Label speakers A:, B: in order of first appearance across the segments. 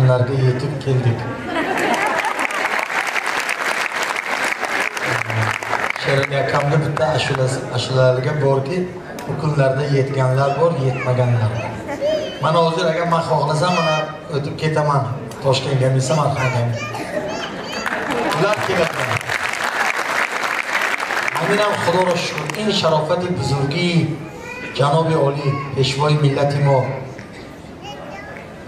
A: Kunlarga yetib keldik. Sherali akamni bitta ashulalarga borki, bu kunlarda yetganlar bor, yetmaganlar bor. Mana hozir agar men xohlasam, mana o'tib ketaman. Toshkentga minsam, Samarqandga. Ular keladilar. Aminam Xudoga shukr, eng sharofati buzurgi Janobi Oliy, Peshvoy millati mo,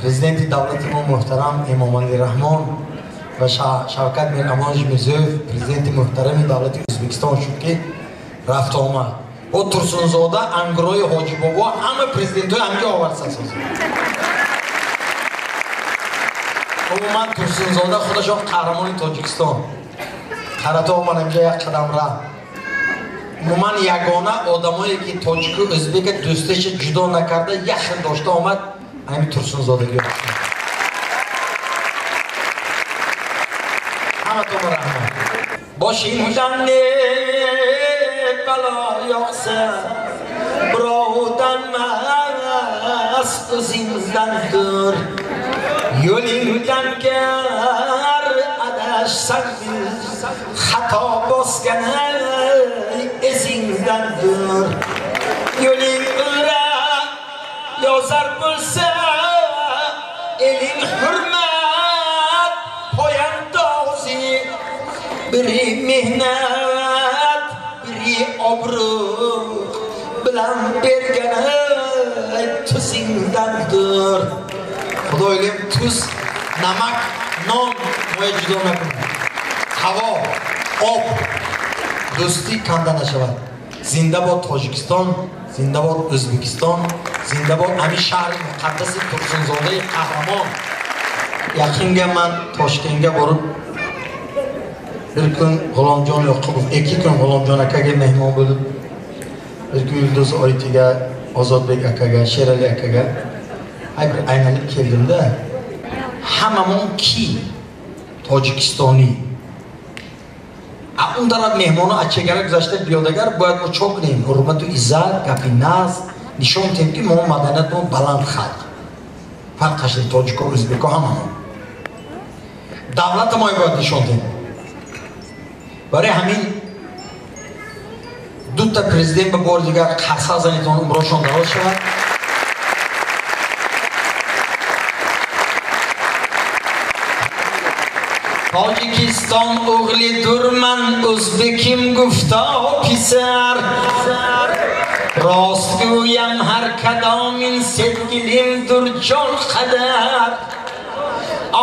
A: Prezidenti davlati mo muhtaram Emomali Rahmon va Shavkat Miromonovich Mirziyoyev, Prezidenti muhtarami davlati O'zbekiston shubki raft omad. O Tursunzoda, Angroy Hojibobo hamma prezidentlar hamga ovarsa so'zi. Umuman Tursunzoda xudashoh qahramoni Tojikiston. Qarata manimga qadam ra. Umuman yagona odamoyiki tojiku o'zbeka do'stlikcha judo nakarda yaqin doshda omad ayni Tursunzodaga. Hamma tomon rahmat. Boshingdan ne balo yoqsa, birovdan emas, o'zingdandir. Yo'lingdan gar adashsan, xato bosgan izingdandir. Yo'ling ura yozar bo'lsa, eling hurmat poyandozi. Biri mehnat, biri obro' bilan bergani tuzingdandir. Xudoyim tuz, namak, non moya judo nakun. Havo, ob, do'stlik kanda nashavat. Zindabod Tojikiston, zindabod O'zbekiston, zindabod Amir shahri muqaddasi Tursunzoda qahramon. Yaqinga man Toshkentga borib bir kun G'ulomjon Yoqubov, 2 kun G'ulomjon akaga mehmon bo'lib, bir kun Yulduz Oytiga, Ozodbek akaga, Sherali akaga bir aylanib keldimda, hammamon ki tojikistoniy. Un taraf mehmoni chegara guzashda piyodagar boyad mo choknim, hurmatu izzat, gapi naz, nishon temki mo madaniyat mo baland xalq. Farq qashli tojiko, o'zbeko hammamon. Davlat moy boyad nishon tem. Baroi ҳамин дута президент ба бори дигар қарса занитон умрошон дароз шавад. Tojikiston o'g'li durman, o'zbekim gufto pisar. Rost go'yam har kadomin sevgilimdir jon qadar.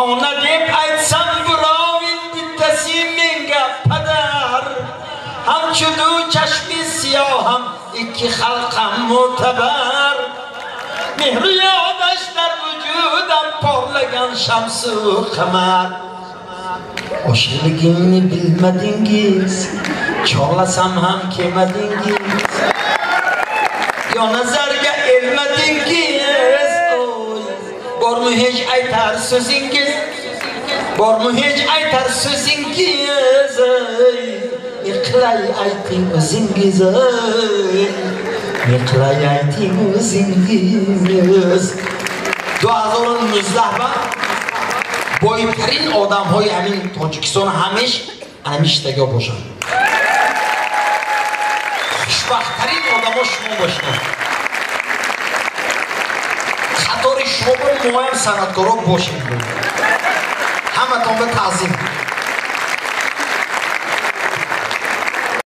A: Ona deb aytsam birovin bittasi menga padar. Hamchudu chashmi siyoham ikki xalqam mo'tabar. Mehru yo'ldashlar vujudam porlagan shamsu qamar. Oshiqligimni bilmadingiz, chorlasam ham kelmadingiz. Yo nazarga elmadingiz, oy, bormi hech aytar so'zingiz? Bormi hech aytar so'zingiz? Ne qilay ayting o'zingiz, ne qilay ayting o'zingiz. 2019 boytarin odamҳои ҳамин Тоҷикистон ҳамеш ҳамиштага бошанд. Хушбахттарин одамо шумо бошанд. Қатори шумо бо моям санъаткоро бошем. Ҳаматон ба таъзим.